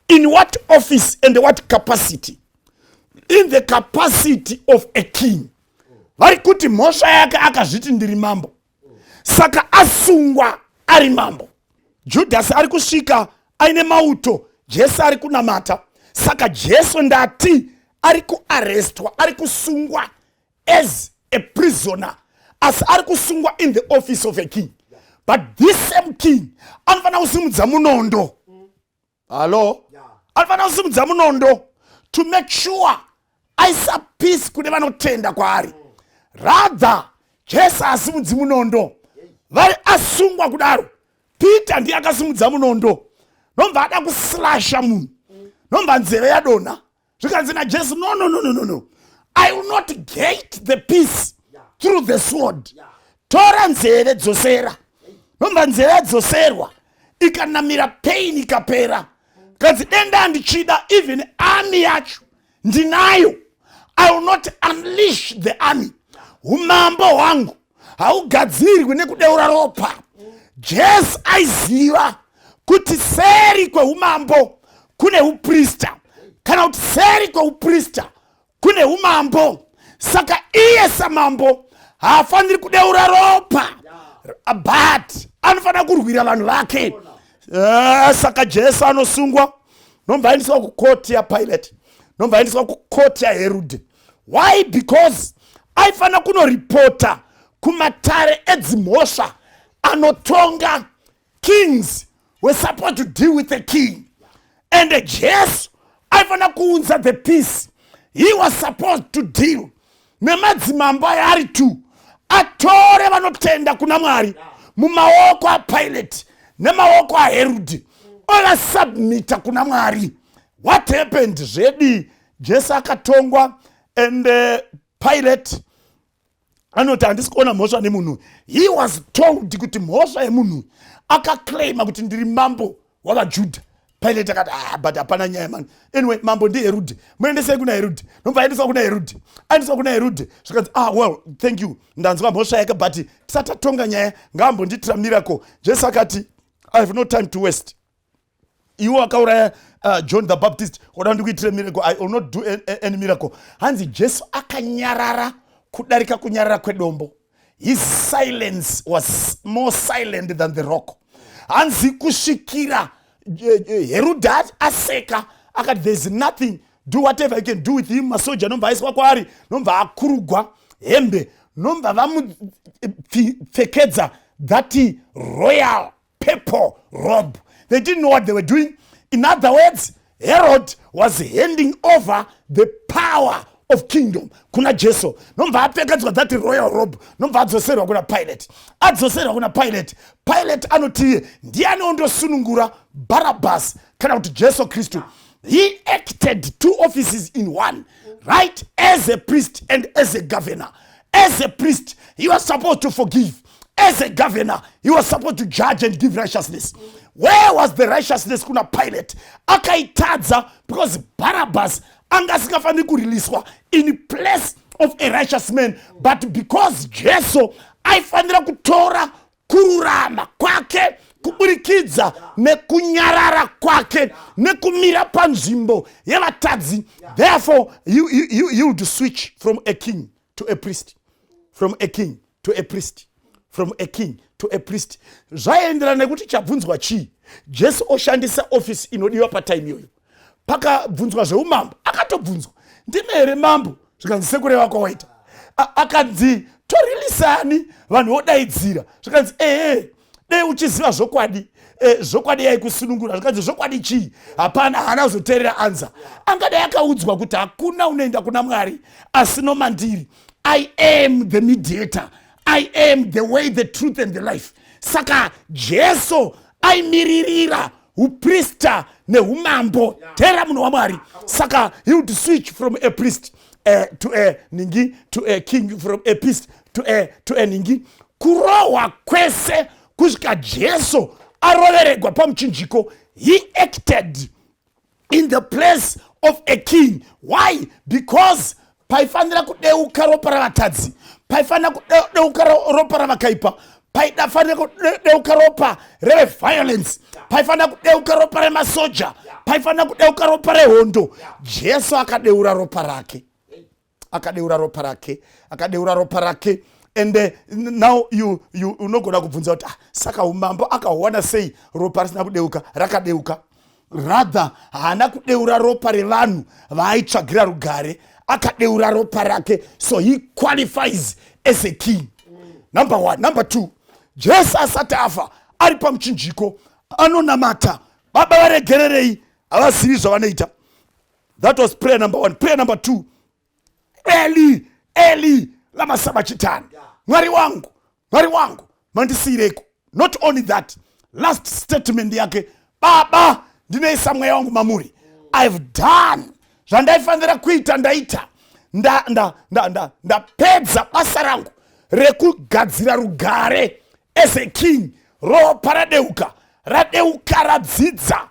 In what office and what capacity? In the capacity of a king. Vari kuti mhosva yake, akazviti ndiri mambo. Saka asungwa ari mambo. Judhasi ari kusvika aine mauto, Jesu ari kunamata. Saka Jesu, ndati, ari kuarrestwa, ari kusungwa as a prisoner, asi ari kusungwa in the office of a king. But this same king anofanira kusimudza munondo. Hallo, anofanira kusimudza munondo to make sure aisa peace kune vanotenda kwaari. Rather, Jesu asimudzi munondo. Vari asungwa kudaro, Peter ndiye akasimudza munondo, nobva ada kuslasha munhu, nobva nzeve yadonha. Zvikanzi naJesu, "No, no, no, no, no, no, I will not get the peace through the sword. Tora nzeve, dzosera." Nobva nzeve yadzoserwa, ikanamira, pain ikapera. Kanzi, "Denda handichida, even army yacho ndinayo. I will not unleash the army. Umambo hwangu haugadzirwi nekudeura ropa." Jesu aiziva kuti seri kweumambo kune uprista, kana kuti seri kweuprista kune umambo. Saka iye samambo haafaniri kudeura ropa, but anofanira kurwira vanhu vake. Saka Jesu anosungwa, nobva aendeswa kukoti yaPilate, nobva aendeswa kukoti yaHerudhe. Why? Because aifanira kunoripota kumatare edzimhosva anotonga. Kings were supposed to deal with the king, and Jesu aifanira kuunza the peace. He was supposed to deal nemadzimambo aya ari two, atore vanotenda kuna Mwari mumaoko aPilate nemaoko aHerudhi, ovasubmita kuna Mwari. What happened zvedi? Jesu akatongwa, and Pilate anoti, "Handisi kuona mhosva nemunhu." He was told kuti mhosva yemunhu akaclaima kuti, "Ndiri mambo wavaJudha." Pilate akati, "Ah, but hapana nyaya mani. Anyway, mambo ndiHerudhi, muendesei kuna Herudhi." Nobva aendeswa kuna Herudhi. Aendeswa kuna Herudhi, zvikanzi, "Ah, well, thank you, ndanzwa mhosva yake, but tisati tatonga nyaya, ngaambondiitira miracle." Jesu akati, "I have no time to waste. Iwe wakauraya John the Baptist, wada ndikuitire miracle? I will not do any miracle." Hanzi Jesu akanyarara kudarika kunyarara kwedombo. His silence was more silent than the rock. Hanzi kusvikira Herudhi aseka, akati, "There is nothing. Do whatever you can do with him." Masoja nobva aiswa kwaari, nobva akurugwa hembe, nobva vamupfekedza that royal purple robe. They didn't know what they were doing. In other words, Herod was handing over the power of kingdom kuna Jesu. Nobva apfekedzwa that royal robe, nobva adzoserwa kuna Pilate. Adzoserwa kuna Pilate, Pilate anoti, "Ndiani ondosunungura, Barabbas kana kuti Jesu Kristu?" He acted two offices in one, right? As a priest and as a governor. As a priest, he was supposed to forgive. As a governor, he was supposed to judge and give righteousness. Where was the righteousness kuna Pilate? Akaitadza because Barabbas anga asingafaniri kuriliswa in place of a righteous man, but because Jesu aifanira kutora kururama kwake kuburikidza nekunyarara kwake nekumira panzvimbo yevatadzi. Therefore you would switch from a king to a priest, from a king to a priest, from a king to a priest. Zvaenderana nekuti chabvunzwa chii. Jesu oshandisa ofisi inodiwa patime iyoyo. Pakabvunzwa zveumambo, akatobvunzwa, "Ndime here mambo?" Zvikanzi, "Sekureva kwawaita." Akanzi, "Torilisani?" Vanhu vodaidzira. Zvikanzi, "Ehe, dei uchiziva zvokwadi, zvokwadi yaikusunungura." Zvikanzi, "Zvokwadi chii?" Hapana, haana kuzoteerera anza. Angadai akaudzwa kuti hakuna unoenda kuna Mwari asi nomandiri. I am the mediator. I am the way, the truth and the life. Saka Jesu aimiririra uprista neumambo. Teera, munhu waMwari. Saka he would switch from a priest to a ningi, to a king, from a priest to a ningi. Kurohwa kwese kusvika Jesu aroveregwa pamuchinjiko, he acted in the place of a king. Why? Because paifanira kudeuka ropa ravatadzi, paifanira kudeuka ropa ravakaipa, paifanira kudeuka ropa reviolence, paifanira kudeuka ropa remasoja, paifanira kudeuka ropa rehondo, Jesu akadeura ropa rake, akadeura ropa rake, akadeura ropa rake. And now you unogona kubvunza kuti, "Ah, saka umambo akahuwana sei ropa risina kudeuka?" Rakadeuka. Rather, haana kudeura ropa revanhu vaaitsvagira rugare, akadeura ropa rake. So he qualifies as a king, number one. Number two, Jesu asati afa, ari pamuchinjiko, anonamata, "Baba, varegererei, havazivi zvavanoita." That was prayer number one. Prayer number two, "Eli, Eli, lama sabachitani? Mwari wangu, Mwari wangu, Mandisiyireiko? Not only that, last statement yake, "Baba, ndinoisa mweya wangu mamuri. I've done zvandaifanira kuita, ndaita, ndapedza nda, nda, nda basa rangu rekugadzira rugare as a king. Ropa radeuka, radeuka, radzidza.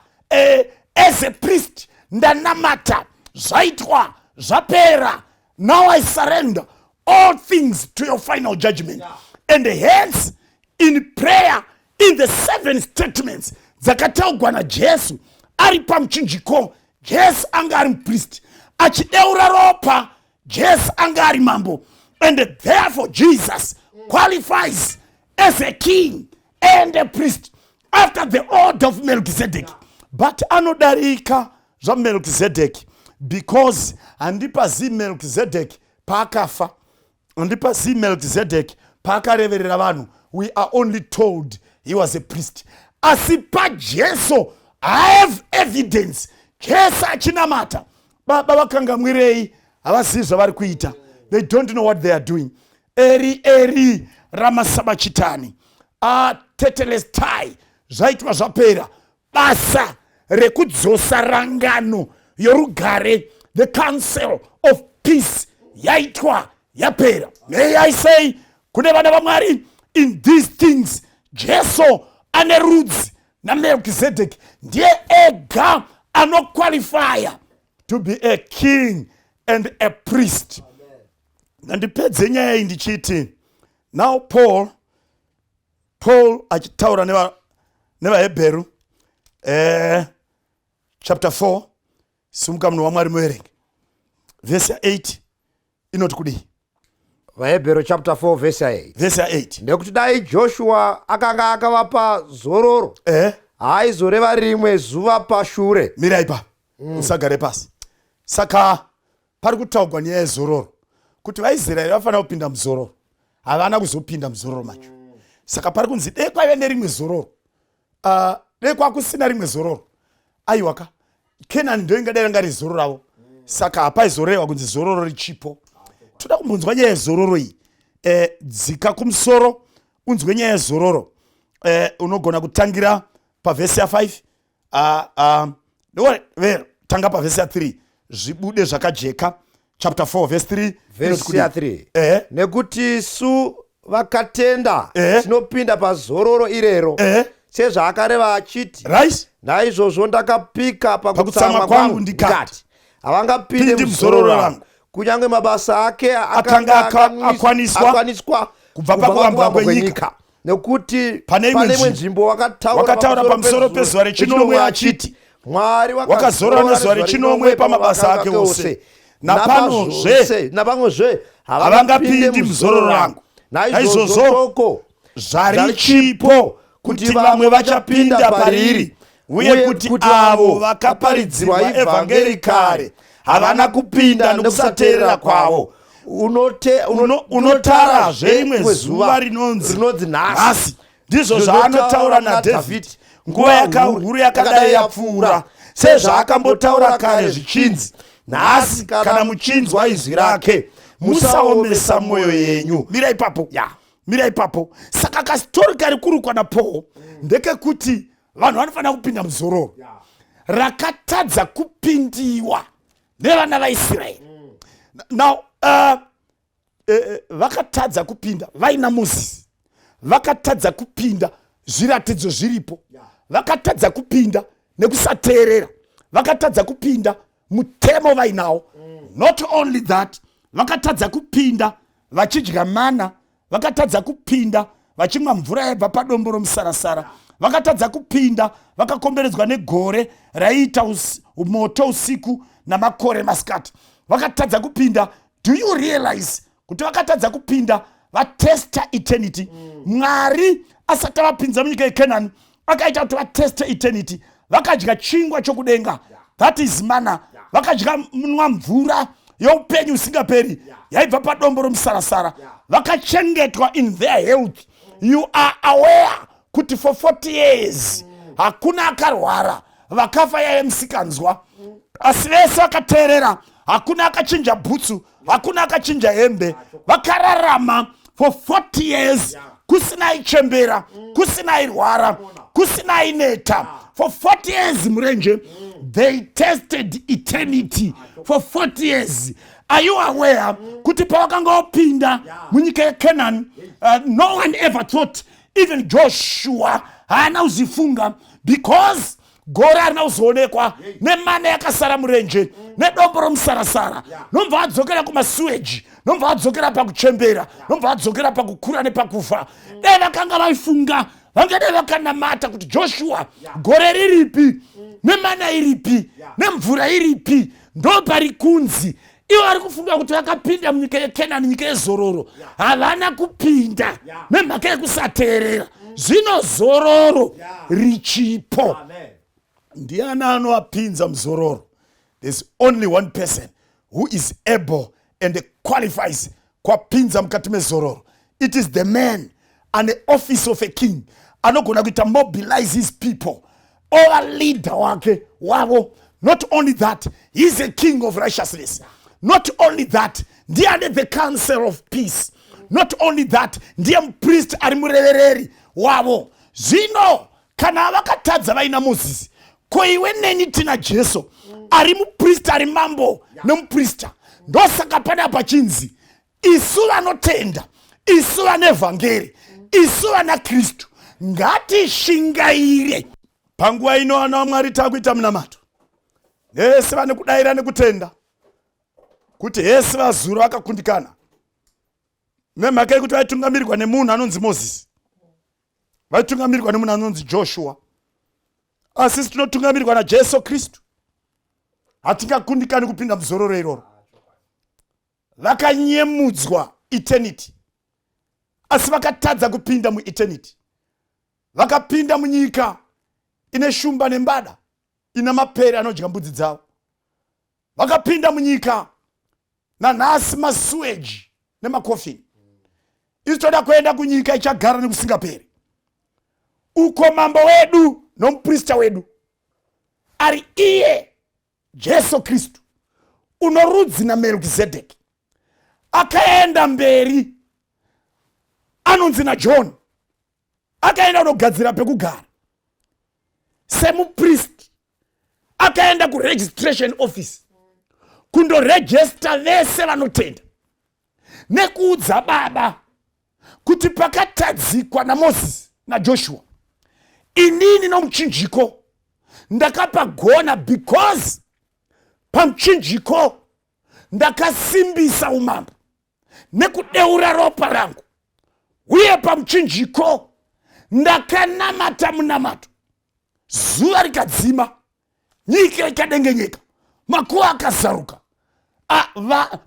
As a priest ndanamata, zvaitwa, zvapera. Now I surrender all things to your final judgment." And hence in prayer, in the seven statements dzakataugwa naJesu ari pamuchinjiko, Jesu anga ari mupristi achideura ropa, Jesu anga ari mambo, and therefore Jesus qualifies as a king and a priest after the order of Melchizedek. But anodarika zvaMelchizedek, because handipazii Melchizedek paakafa, handipazii Melchizedek paakareverera vanhu. We are only told he was a priest. Asi paJesu I have evidence. Jesu achinamata, "Baba, vakangamwirei, havazivi zvavari kuita. They don't know what they are doing. Eri, eri, ramasabachitani?" Atetelestai, zvaitwa, zvapera. Basa rekudzosa rangano yorugare, the council of peace, yaitwa, yapera. May I say kune vana vaMwari, in these things Jesu ane rudzi naMelkizedek. Ndiye ega anoqualifya to be a king and a priest. Ngandipedze nyaya iyi ndichiti, now Paul achitaura nevaHebheru, chapter 4. Simuka, munhu waMwari, muverenge vhesi ya8, inoti kudii? VaHebheru chapter 4 vhesi ya8. Vhesi ya8. Nekuti dai Joshua akanga akavapa zororo, haaizoreva rimwe zuva pashure. Mirai pa, usagare pasi. Saka pari kutaurwa nyaya yezororo, kuti vaIsraeri vafanira kupinda muzororo. Havana kuzopinda muzororo macho. Saka pari kunzi dei kwaive nerimwe zororo, dei kwakusina rimwe zororo, aiwaka, Kenani ndo ingadai ranga rizororo ravo. Saka hapaizoreva kunzi zororo richipo. Toda kumbonzwa nyaya yezororo iyi. Dzika kumusoro unzwe nyaya yezororo. Unogona kutangira pavhesi ya5. Tanga pavhesi ya3, zvibude zvakajeka. Chapter 4 verse 3. Vhesi ya3. Nekuti isu vakatenda tinopinda pazororo irero, sezvaakareva achiti, "Naizvozvo ndakapika pakutsamwa pakutsamwa kwangu kwangu ndikati, ndikati, havangapinde pindi muzororo muzororo rangu," rangu. Kunyange mabasa ake akanga akwaniswa akwaniswa kubva pakuvambwa kwenyika. Nekuti Pane imwe pane imwe nzvimbo nzvimbo wakataura wakataura pamusoro pezuva rechinomwe achiti, Mwari wakazorora nezuva rechinomwe pamabasa ake ose. Napanozve Napanozve havangapindi muzororo rangu. Naizvozvo Naizvozvo shoko zvarichipo kuti vamwe vachapinda pariri, uye kuti avo vakaparidzirwa evhangeri kare havana kupinda nokusateerera kwavo. Unotarazve rimwe zuva rinonzi rinonzi nhasi. Nhasi. Ndizvo zvaanotaura naDhavhidhi nguva yakahuru yakadai yapfuura, sezvaakambotaura kare zvichinzi, "Nhasi kana muchinzwa izwi rake, musaomesa mwoyo yenyu." Mira ipapo, mira ipapo. Saka kastori kari kurukwa naPaul ndekekuti vanhu vanofanira kupinda muzororo rakatadza kupindiwa nevana vaIsraeri. Now vakatadza kupinda vaina Mozisi, vakatadza kupinda zviratidzo zviripo, vakatadza kupinda nekusateerera, vakatadza kupinda mutemo vainawo. Not only that, vakatadza kupinda vachidya mana, vakatadza kupinda vachimwa mvura yaibva padombo romusarasara, vakatadza kupinda vakakomberedzwa negore raiita moto usiku namakore masikati. Vakatadza kupinda. Do you realize kuti vakatadza kupinda vatesta eternity? Mwari asati avapinza munyika yeKenani, akaita kuti vateste eternity. Vakadya chingwa chokudenga, that is mana. Vakadya nwa mvura youpenyu usingaperi yaibva padombo romusarasara. Vakachengetwa in their health. You are aware kuti for 40 years hakuna akarwara, vakafa yaive musikanzwa, asi vese vakateerera. Hakuna akachinja bhutsu, hakuna akachinja hembe. Vakararama for 40 years. Kusina aichembera, kusina airwara, kusina aineta. For 40 years murenje, they tested eternity for 40 years. Are you aware kuti pawakanga wopinda munyika yeCanaan, no one ever thought, even Joshua haana kuzifunga, because gore harina kuzoonekwa, nemana yakasara murenje, nedombo romusarasara. Nomva adzokera kumasueji, nomva adzokera pakuchembera, nomva adzokera pakukura nepakufa. Dai vakanga vaifunga, vangadai vakanamata kuti, "Joshua, gore riripi, nemana iripi, nemvura iripi?" Ndo pari kunzi ivo vari kufunga kuti vakapinda munyika yeKenani, nyika yezororo. Havana kupinda nemhaka yekusateerera. Zvino zororo richipo. Ndiani anovapinza muzororo? There's only one person who is able and qualifies kwapinza mukati mezororo. It is the man ane office of a king, anogona kuita mobilize his people, ova leader wake wavo. Not only that, he is a king of righteousness. Not only that, ndiye ane the council of peace. Not only that, ndiye mupriest ari murevereri wavo. Zvino kana vakatadza vaina Mozisi, ko iwe neni tina Jesu ari mupristi, ari mambo nemuprista. Ndosaka pana pachinzi isu vanotenda, isu vane vhangeri, isu vana Kristu, ngatishingaire. Panguva ino, vana vaMwari, takuita munamato nevese vane kudayira nekutenda kuti hesi vazuru vakakundikana nemhaka yekuti vaitungamirirwa nemunhu anonzi Mozisi, vaitungamirirwa nemunhu anonzi Joshua, asi isi tinotungamirirwa naJesu Kristu. Hatingakundikani kupinda muzororo iroro. Vakanyemudzwa eternity, asi vakatadza kupinda mueternity. Vakapinda munyika ine shumba nembada, ina mapere anodya mbudzi dzavo. Vakapinda munyika nanhasi masueji nemakofini. Isi toda kuenda kunyika ichagara nekusingaperi, uko mambo wedu nomuprista wedu ari iye Jesu Kristu, unorudzi naMelkizedeki, akaenda mberi, anonzi naJohn, akaenda kunogadzira pekugara semupristi, akaenda kuregistration office kundorejesta vese vanotenda nekuudza Baba kuti pakatadzikwa naMozisi naJoshua, inini nomuchinjiko ndakapagona, because pamuchinjiko ndakasimbisa umambo nekudeura ropa rangu, uye pamuchinjiko ndakanamata munamato, zuva rikadzima, nyika ikadengenyeka, makuva akazaruka,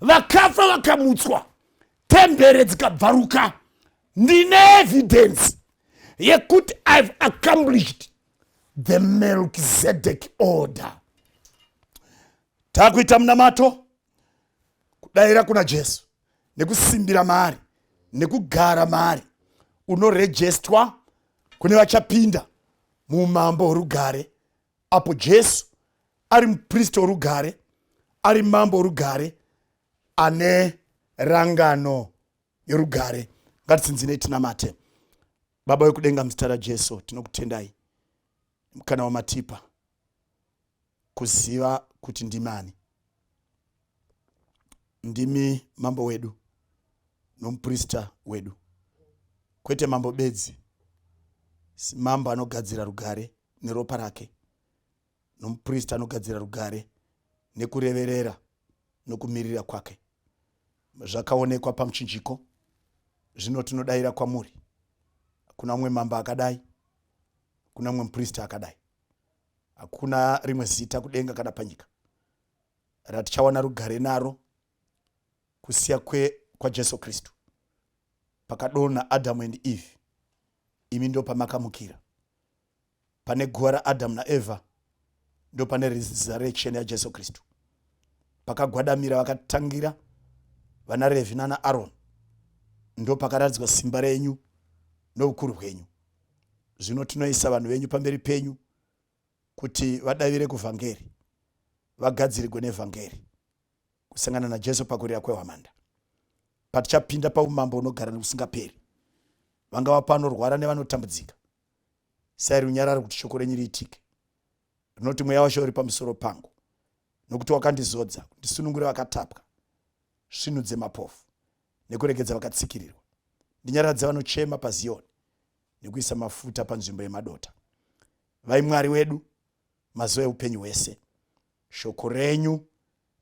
vakafa vakamutswa, tembere dzikabvaruka. Ndine evidence yekuti I've accomplished the Melchizedek order. Takuita munamato kudayira kuna Jesu nekusimbira maari nekugara maari. Unorejestwa kune vachapinda muumambo hworugare, apo Jesu ari mupristi worugare, ari mambo worugare, ane rangano yorugare. Ngatitsinzinei tinamate. Baba wekudenga, muzita raJesu tinokutendai mukana wamatipa kuziva kuti ndimani. Ndimi mambo wedu nomuprista wedu, kwete mambo bedzi, mambo anogadzira rugare neropa rake, nomuprista anogadzira rugare nekureverera nokumirira kwake. Zvakaonekwa pamuchinjiko. Zvino tinodayira kwamuri. Hakuna mumwe mambo akadai, hakuna mumwe muprista akadai, hakuna rimwe zita kudenga kana panyika ratichawana rugare naro kusiya kwaJesu Kristu. Pakadonha Adamu and Eve, imi ndo pamakamukira. Pane guva raAdhamu naEvha ndo pane resurrection yaJesu Kristu. Pakagwadamira vakatangira vana Revhi nana Aroni, ndo pakaratidzwa simba renyu noukuru hwenyu. Zvino tinoisa vanhu venyu pamberi penyu kuti vadavire kuvhangeri, vagadzirirwe nevhangeri kusangana naJesu pakurira kwehwamanda, patichapinda paumambo unogara nekusingaperi. Vangava panorwara nevanotambudzika. Sai runyararo kuti shoko renyu riitike. Rinoti mweya washe uri pamusoro pangu nokuti wakandizodza kuti ndisunungure vakatapwa, svinudze mapofu nekuregedza vakatsikirirwa, ndinyaradze vanochema paZiyoni nekuisa mafuta panzvimbo yemadota. Vai Mwari wedu mazuva eupenyu hwese. Shoko renyu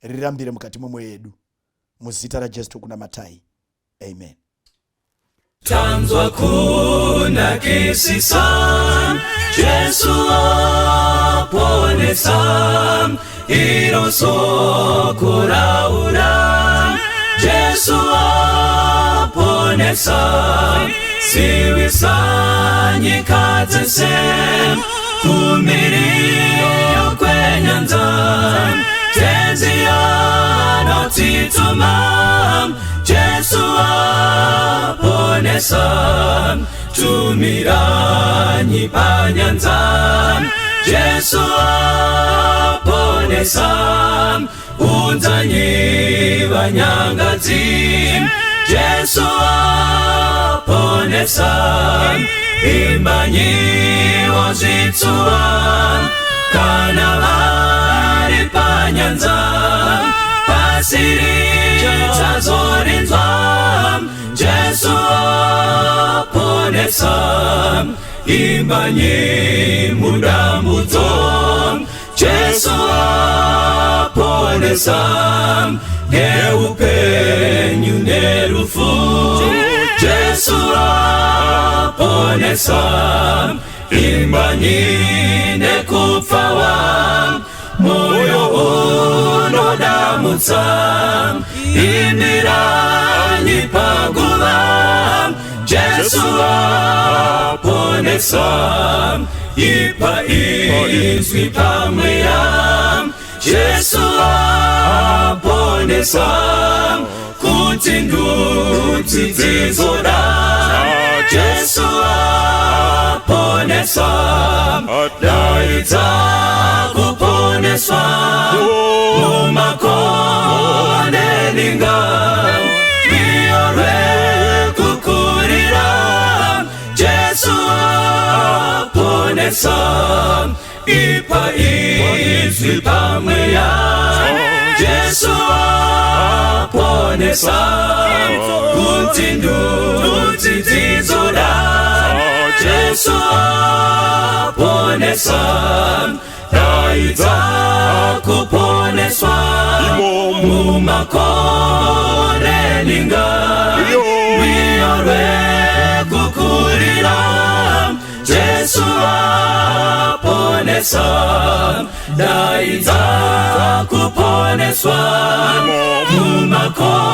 rirambire mukati memwoyo yedu. Muzita raJesu tokunamatai. Amen. Tanzwa kunakisisa Jesu aponesa iro soko raura Jesu aponesa siwisa nyika dzese kumiriyo kwenyanza tenzi anotituma Jesu aponesa tumiranyi panyanza Jesu aponesa unzanyi vanyangadzi Jesu aponesa imbanyi wozvitsuva kana vari panyanza pasiri chazorinzwa Jesu aponesa imbanyi mudambudzo Jesu aponesa neupenyu nerufu Jesu aponesa imbanyi nekupfawa moyo unodamutsa imiranyi paguva Jesu aponesa ipa izwi pamweya Jesu aponesa kuti ndudzi dzizoda Jesu aponesa daidza kuponeswa mumakore ninga rwiyo rwekukurira Jesu aponesa ipa izwi pamweya Jesu aponesa kuti ndudzi dzizoda Jesu aponesa daidza kuponeswa mumakore ninga rwiyo rwekukurira Jesu aponesa daidza kuponeswa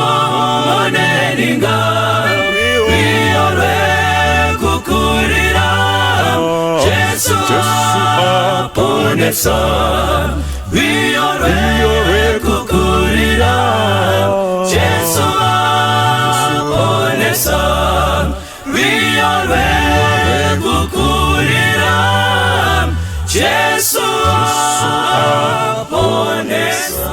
mumakore ninga rwiyo rwekukurira Jesu aponesa rwiyo rwekukurira Jesu aponesa rwiyo rwekukurira Jesu aponesa.